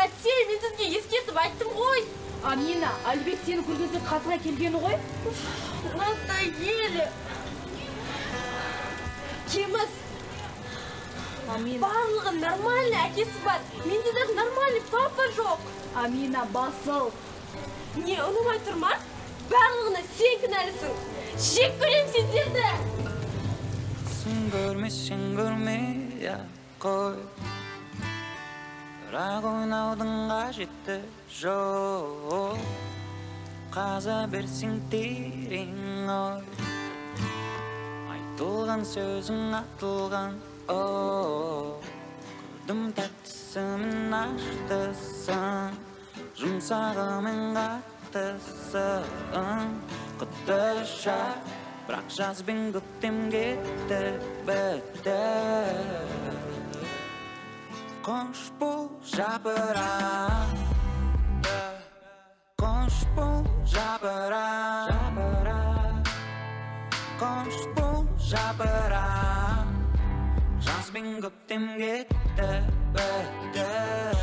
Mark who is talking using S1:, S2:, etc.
S1: Тәте, мен сізге ескертіп айттым ғой.
S2: Амина, Әлібек сені көрген соң қасыңа келгені ғой.
S1: Надоели. Кеміс.
S2: Амина.
S1: Барлығы нормальный әкесі бар. Менде даже нормальный папа жоқ.
S2: Амина, басыл.
S1: Не, ұнамай тұр ма? Барлығына сен кінәлісің. Жек көрем сендерді.
S3: Сен көрмесең, көрмей ақ қой, бірақ ойнаудың қажеті жоқ. Қаза берсең терең ой, айтылған сөзің атылған оқ. Көрдім тәттісі мен аштысын, жұмсағы мен қаттысын. Құтты шақ, бірақ жаз бен көктем кетті, бітті. Қош бол, жапырақ, қош бол, жапырақ, қош бол, жапырақ. Жаз бен көктем кетті, бітті.